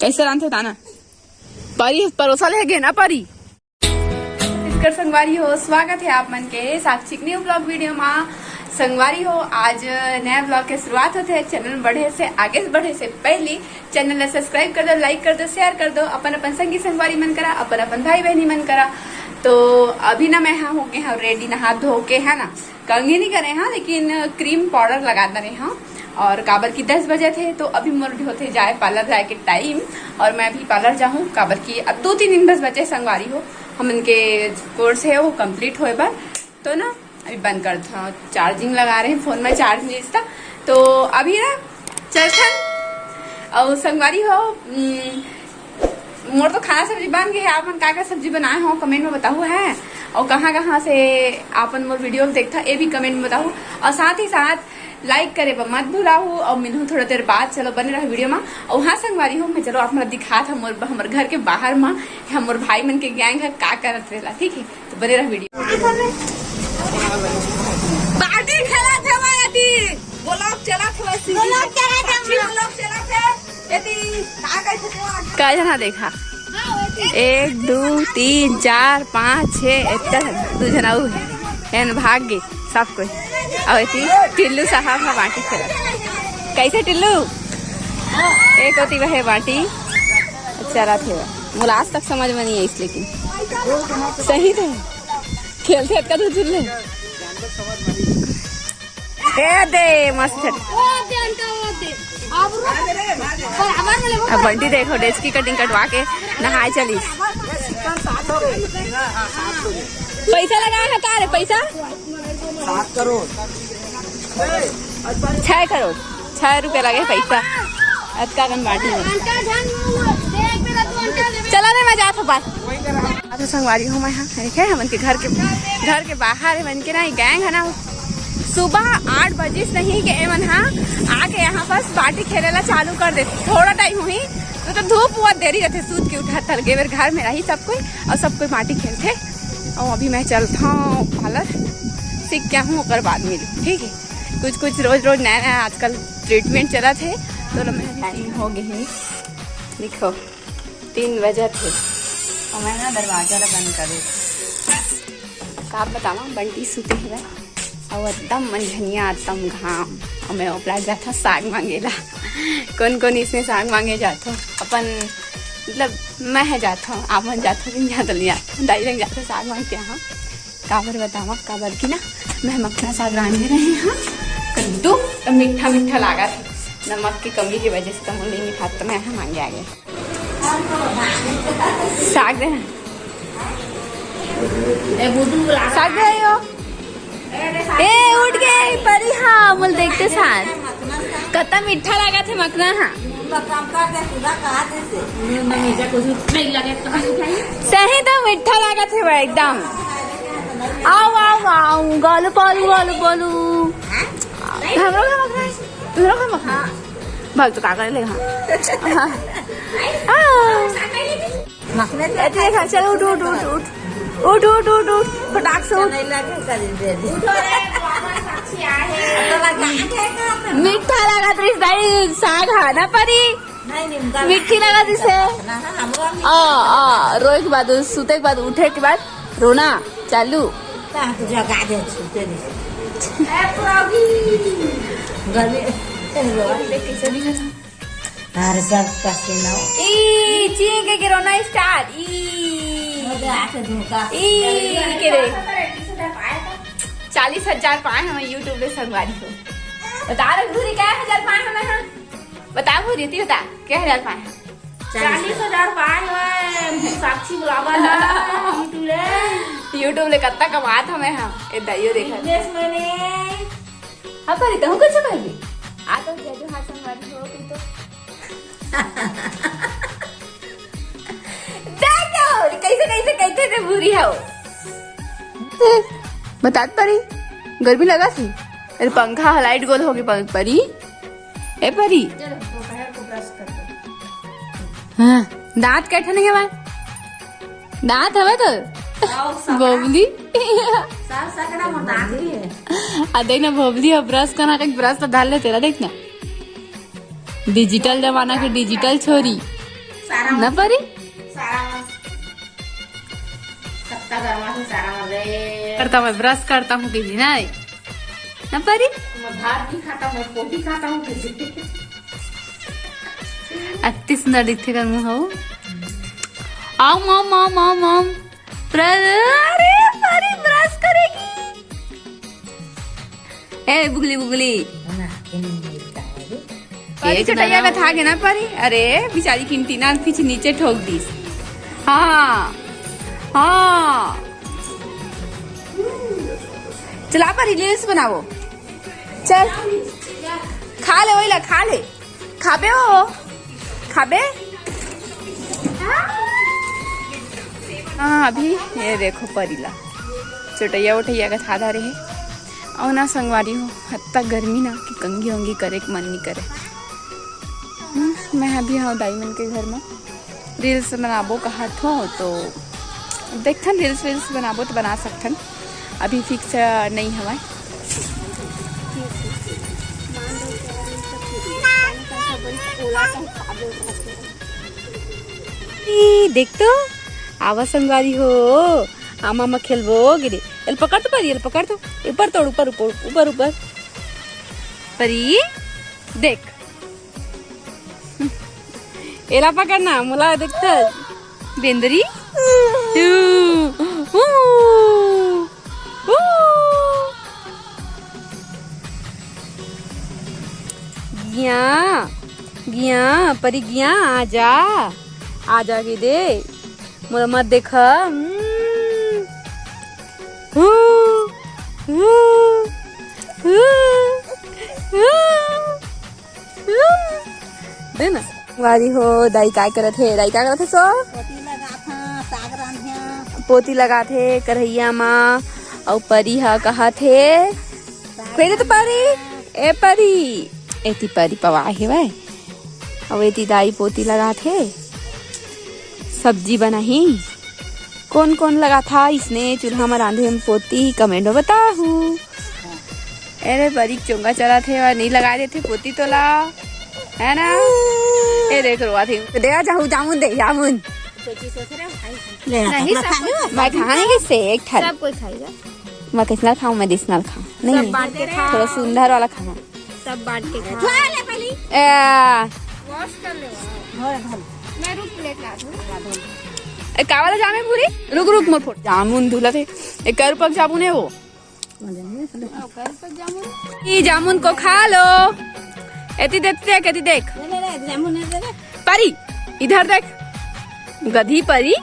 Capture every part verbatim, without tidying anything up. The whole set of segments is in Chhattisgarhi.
ऐसे रांधे होता ना। परी परोसा ले गे ना परी। नमस्कार संगवारी हो, स्वागत है आप मन के साक्षी के न्यू ब्लॉग वीडियो मा। संगवारी हो, आज नया ब्लॉग के शुरुआत होते है। चैनल बढ़े से आगे बढ़े से पहली चैनल ला सब्सक्राइब कर दो, लाइक कर दो, शेयर कर दो अपन अपन संगी संगवारी मन करा, अपन अपन भाई बहनी मन करा। तो अभी ना मैं हा हो गए हाँ रेडी, नहा धो के है ना, कंघी नहीं करे हाँ, लेकिन क्रीम पाउडर लगा दे रहे हाँ। और काबर की दस बजे थे तो अभी मोर होते जाए पार्लर जाए के टाइम। और मैं अभी पार्लर जाहूँ काबर की अब दो तीन दिन बस बचे संगवारी हो, हमन के कोर्स है वो कंप्लीट होए बर। तो ना अभी बंद कर था, चार्जिंग लगा रहे हैं फोन में, चार्ज नहीं था। तो अभी ना चलथन। और संगवारी हो, उम, मोर तो खाना सब्जी बन गए है। आप मन का का सब्जी बनाए हो कमेंट में बताओ है, और कहाँ कहाँ से आप मन मोर वीडियो देखता ये भी कमेंट में बताओ। और साथ ही साथ लाइक करे बर मत भुलाहू। और मिलहूँ थोड़ा देर बाद, चलो बने रहो वीडियो में। और हाँ संगवारी हो, मैं चलो आप मन दिखा था मोर हमर घर के बाहर में हमर भाई मन के गैंग है का करत रहला, ठीक है? तो बने रहो वीडियो। पार्टी खेला थे भाई, अभी ब्लॉग चला थे भाई, ब्लॉग चला थे, ब्लॉग चला थे। यदि का कहते थे वहाँ? का जना देखा? एक, दो, तीन, चार, पाँच, छः, इतना है। दो जना अउ है। एन भाग गए सब कोई। और इतनी टिल्लू साहब है बाटी खेला। कैसे टिल्लू? एक होती वह बाटी। अच्छा रहा थे। मुला आज तक समझ में नहीं आई, लेकिन सही थे। खेलते अतका दूर झूल ले। ए दे, मस्त खेल। अब बंटी देखो, डेच की कटिंग कटवा के नहाए चली। पैसा लगा है का रे, पैसा? सात करोड़। छह करोड़, छह रुपया लगे पैसा। अतका कन बाटी में। चला रे, मैं जात हूँ बात। आज संगवारी हूँ मैं, हाँ, ठीक है, हमन के घर के, घर के बाहर है, मन के ना, ये गैंग है ना, सुबह आठ बजे से नहीं के एमन, हाँ, आके यहाँ पास बाटी खेले ला चालू कर दे। थोड़ा टाइम हुई तो, तो धूप हुआ, देरी रहते सूत के उठा, तलगे बेर घर में रही सब कोई, और सब कोई बाटी खेलते। और अभी मैं चलता हूँ पार्लर, सीख क्या हूँ ओकर बाद मिली, ठीक है? कुछ कुछ रोज रोज नया नया आजकल ट्रीटमेंट चलत है। तो लो, मैं टाइम हो गए है, देखो तीन बजे थे और मैं ना दरवाजा ला बंद कर देती। का बतावा, बंटी सुते हुए और एकदम मंझनिया, एकदम घाम, और मैं ओपला जाता साग मांगेला। कौन कौन इसमें साग मांगे जाता अपन, मतलब मैं है जाता हूँ, आप मन जाता हूँ, नहीं जाता, नहीं जाता, दाई लग जाता साग मांगते हैं। काबर बतावा, काबर की ना मैं मखना साग रांधे रहे हाँ, कद्दू तो मीठा मीठा लागा था, नमक की कमी की वजह से तो मुझे नहीं खाता, तो मैं यहाँ मांगे आ गए। साग दे ना। ए, बुद्धू बुला। साग दे यो। ए, उठ गए परी, हाँ, मुल देखते साथ। कत्ता मीठा लागा थे मखना, हाँ। सही तो मीठा लागा थे भाई एकदम। आओ, आओ, आओ, गोलू, बोलू, गोलू, बोलू। हम लोग हम लोग हम लोग हम लोग। भाग तो का कर लेगा? हाँ। हाँ। मखना तो ऐसे देखा, चल उठ, उठ, उठ, उठ। उठ, उठ, उठ, उठ। फटाक से उठ। नहीं लगे करी दे दी। मीठा लगा त्रिस दाई, साग हा ना परी। नहीं, नहीं, उनका मीठी लगा त्रिसे। ना, ना, हमरो मीठा आ, आ, रोए के बाद, सुते के बाद, उठे के बाद रोना चालू। कहाँ तो जगा दे, सुते नहीं। ए, प्रभु। गले, रोना। अरे सब पसीना। ई, चीं के रोना स्टार्ट। ई। मजा आके धोखा। ई, के रे। चालीस हजार पाए हम YouTube ले संगवारी हो। बता रे भूरी, क्या हजार पाए हम, हाँ? बता भूरी, ती बता, क्या हजार पाए हम? चालीस हजार पाए हुए, साक्षी बुलावा ना, YouTube ले। YouTube ले कत्ता कमात हमें हम, ए दाइयो देखा। बिजनेस मैंने। अब पर इतना कुछ कर भी। आ तो जय जो हाथ संगवारी हो, तू तो। देख तो, कैसे, कैसे, कैसे ते बुरी हो। बतात परी, गर्मी लगा थी। अरे पंखा ह लाइट गोल होगे प-, परी। ए परी। चलो, दोपहर को ब्रश कर दो। हाँ, दांत कैठन हे बा? दांत हवे तो? आओ, सब बोबली। सब सकड़ा मोर दांत ही है। आ देख ना बोबली, अब ब्रश करना, एक ब्रश तो डाल ले तेरा, देख ना। डिजिटल जमाना के डिजिटल छोरी। सारा ना परी? सारा सत्ता गरवा से सारा मर गए। करता मैं ब्रश करता हूँ दीदी ना, ना परी? मैं भात नहीं खाता, मैं पोटी खाता हूँ दीदी। अति सुंदर दिखते कर मुँह हो। आम आम आम आम आम। प्र- अरे परी ब्रश करेगी। ए बुगली बुगली। परी एक चटैया नना का था के ना परी। अरे बेचारी किंती ना पीछे नीचे ठोक दीस। हाँ हाँ। चला परी रील्स बनावो। चल खा ले ओइला खा ले। खाबे हो? खाबे? हाँ अभी ये देखो परीला चटैया उटैया का था धारे है। और ना संगवारी हो हत्ता गर्मी ना कि कंघी उंघी करे के मन नहीं करे। हम्म, मैं अभी हाँ दाई मन के घर में रील्स बनाबो कहत हो तो देखथन रील्स वील्स बनाबो तो बना सकथन। अभी फिक्स नहीं हवय। ई, देख तो आवा संगवारी हो। आमा मा खेलबो गिरे। एल पकड़ तो परी एल पकर तो ऊपर तोड़ ऊपर ऊपर ऊपर ऊपर। परी देख एला पकड़ना मोला देखता बेंदरी। ऊ, ऊ, ऊ। गिया गिया परी गिया आजा आजा के दे। मोला मत देखा। हम्म। हू, हू, हू, हू। दे ना। वारी हो दाई काय करत हे दाई काय करत हे सो? पोती लगात हा साग रांधिया। पोती लगात हे करहैया मा। अउ परी हा कहत हे कोई तो परी। ए परी एती परी पवा हे भाई। अउ एती दाई पोती लगात हे सब्जी बनाही। कौन कौन लगात हा इसने चूल्हा में रांधे में पोती कमेंट में बताहू। अरे बड़ी चोंगा चला थे और नहीं लगा देते पोती तोला है ना। ए देख रोआ थे। दे जाहू जामुन दे जामुन। नहीं मैं खाने के से एक ठन। सब कोई खाएगा। मैं किसनल खाऊं मैं दिसनल खाऊं नहीं। थोड़ा सुंदर वाला खाना। सब बांट के खा। ए, मैं रुक प्लेट ला दूं। ए, का वाला जाम है पूरी? रुक रुक मोर फोट जामुन धुला थे। एक रुपक जामुन है वो। ई जामुन को खा लो। एती देख देख एती देख। परी इधर देख। गधी परी।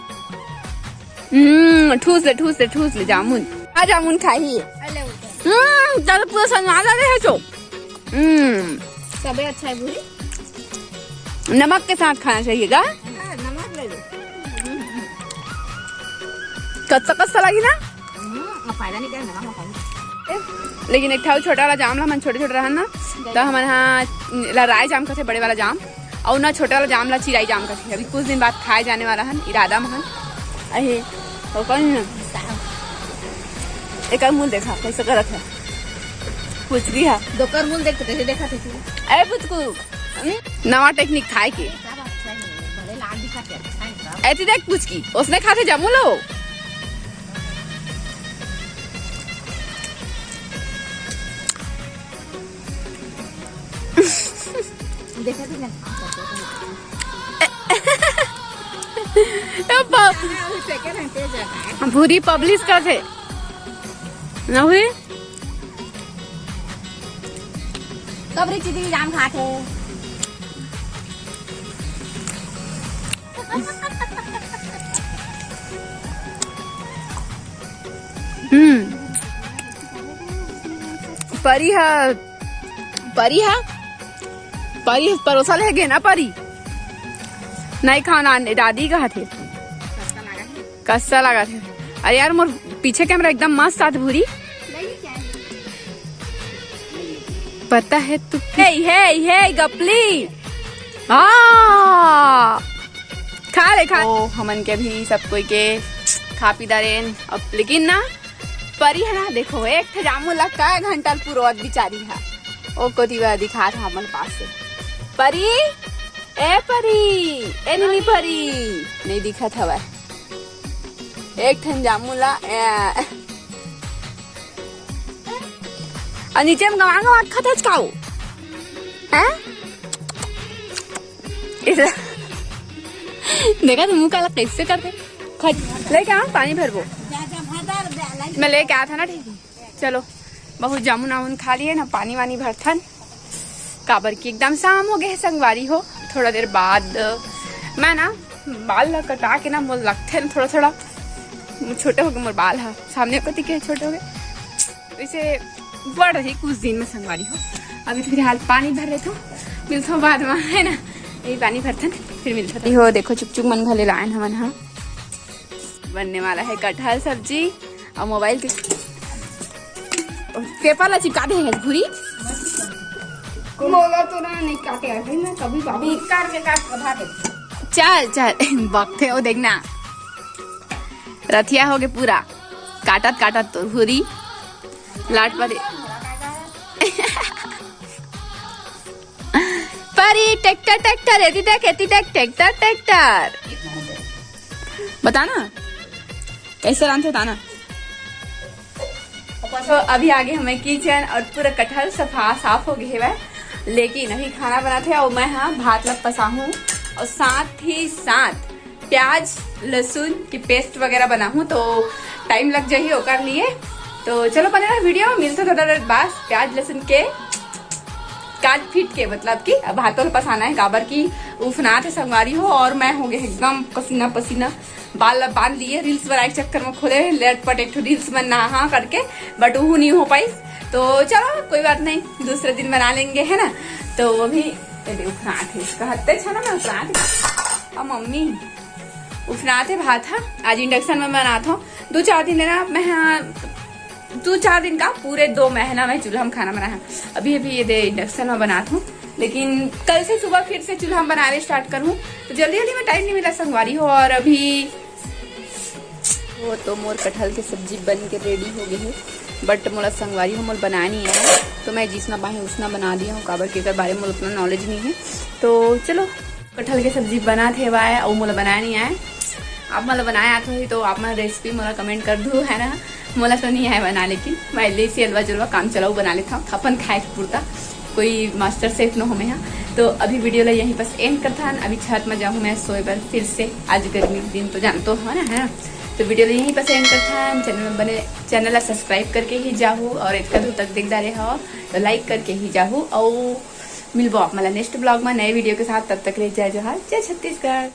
हम्म ठूस ले ठूस ले ठूस ले जामुन। आ जामुन खाही। हम्म चल पूरा संगा रहे है चो। हम्म सबे अच्छा है भूरी। नमक के साथ खाना चाहिएगा। हाँ, नमक ले लो। कच्चा कच्चा लगी ना। हम्म, फायदा नहीं करे नमक मसाला। लेकिन एक ठाऊ छोटा वाला जाम ला मन छोटे छोटे रहन ना तो हमन हा ला राय जाम कथे बड़े वाला जाम। और ना छोटा वाला जाम ला चिराई जाम कथे अभी कुछ दिन बाद खाए जाने वाला हन इरादा में हन। अहे तो कौन ना एक मूल देखा कैसे करत है। पुचकी हा। दोकर मूल देख तो कैसे देखा थे तू? ए पुचकू। हम्म? नवा टेक्निक खाए के। सब अच्छा है, भले लाल दिखा के अच्छा है सब। ऐसी देख पुचकी, उसने खाते जामुन लो। देखा थे ना? ए, प- हाँ, अभी सेकंड है, तेज है। भूरी पब्लिश कर थे। ना हुई? कबरी चिदी जाम खात हे। हम्म। परी हा, परी हा, परी परोसा ले गे ना परी। नहीं खाना दादी कहा थे। कस्सा लगा थे। अरे यार मोर पीछे कैमरा एकदम मस्त आत भूरी। पता है तू हे हे हे गपली। हाँ खा ले खा। ओ हमन के भी सब कोई के खा पी दारेन अब लेकिन ना परी है ना देखो एक ठे जामुन ला का घंटा ल पुरोत बिचारी हा। ओ कोती वा दिखात हा हमन पास से परी। ए परी, ए नीनी परी, नहीं दिखत हवय। एक ठन जामुन ला, ए। अउ नीचे में गवा गवा खात हच का ओ? हैं? इधर। देखा तो मुंह काला कैसे करते। खट-, लेके आओ, पानी भरबो। मैं लेके आया था ना, ठीक है। चलो, बहुत जामुन आमुन खा लिए ना, पानी वानी भरथन, काबर कि एकदम शाम हो गए है संगवारी हो। थोड़ा देर बाद, अ, मैं ना बाल ला कटा के ना, मोर लगथे ना थोड़ा थोड़ा, छोटे हो गए मोर बाल हा, सामने कोती के छोटे हो गए, वैसे बढ़ रही कुछ दिन में संगवारी हो। अभी फिलहाल पानी भर लेथो, मिलथो बाद में, है ना? यही पानी भरथन, फिर मिलथो। हो देखो, चुक चुक मन घले लायन हमन हा। बनने वाला है कटहल सब्जी और मोबाइल के पेपर ला चिपका दे है घुरी। मोला तो ना नहीं काटे आते, मैं कभी कभी कर के काट के भा दे। चल चल बकथे ओ, देखना रथिया हो गए पूरा, काटत काटत तो घुरी लाट परे। परी ट्रैक्टर ट्रैक्टर, एती देख, एती देख, ट्रैक्टर ट्रैक्टर। बताना कैसे रांधथे, बताना। तो अभी आगे हमें किचन और पूरा कटहल सफा साफ हो गए हवय, लेकिन अभी खाना बनाथे और मैं हाँ भात ला पसाहूँ और साथ ही साथ प्याज लहसुन की पेस्ट वगैरह बनाहूँ, तो टाइम लग जाही ओकर लिए। तो चलो बने रहा वीडियो, मिलते थोड़ा देर बाद प्याज लहसुन के काट पीट के, मतलब कि अब हाथों में पसाना है, काबर की उफनात है संगवारी हो, और मैं हो गए एकदम पसीना पसीना, बाल ला बांध लिए, रील्स बनाए के चक्कर में खोले लेट पट एक ठो रील्स बनाना हाँ करके, बट वो नहीं हो पाई। तो चलो कोई बात नहीं, दूसरे दिन बना लेंगे, है ना। तो वो भी ये दे उफनात है, इसका हत्ते छा ना मैं उफनात है। और मम्मी उफनात है भात, हाँ आज इंडक्शन में बनाता हूँ, दो चार दिन लेना मैं, हाँ दो चार दिन का, पूरे दो महीना मैं चूल्हा में खाना बनाया। अभी अभी ये दे इंडक्शन में बनाता हूँ, लेकिन कल से सुबह फिर से चूल्हा में बनाने स्टार्ट करूँ, तो जल्दी जल्दी में टाइम नहीं मिला संगवारी हो। और अभी वो तो मोर कटहल के सब्जी बन के रेडी हो गई है, बट मोला संगवारी हो मोला बनाए नहीं आए, तो मैं जिसना पाए उसना बना दिया हूँ, काबर के एकर बारे में मोला उतना नॉलेज नहीं है। तो चलो कटहल के सब्जी बनात हेवय, अउ मोला बनाए नहीं आए। आप मोला बनाए आत होही तो आप मन रेसिपी मोला कमेंट कर दू, है ना। मोला तो नहीं आए बना, लेकिन मैं ले से अलवा जुलवा काम चलाऊ बना लेता हूँ अपन खाए के पुरता, कोई मास्टर शेफ न हो मैं हा। तो अभी वीडियो ला यहीं पास एंड करथन। अभी छत में जाहूँ मैं सोए बर फिर से, आज गर्मी के दिन तो जानतो हो ना, है ना। तो वीडियो ला यहीं पास एंड करथन। चैनल में बने, चैनल ला सब्सक्राइब करके ही जाहू, और इतना दूर तक देख डारे हो तो लाइक करके ही जाहू। और मिलबो आप मन ला नेक्स्ट ब्लॉग में नए वीडियो के साथ। तब तक ले जय जोहार, जय छत्तीसगढ़।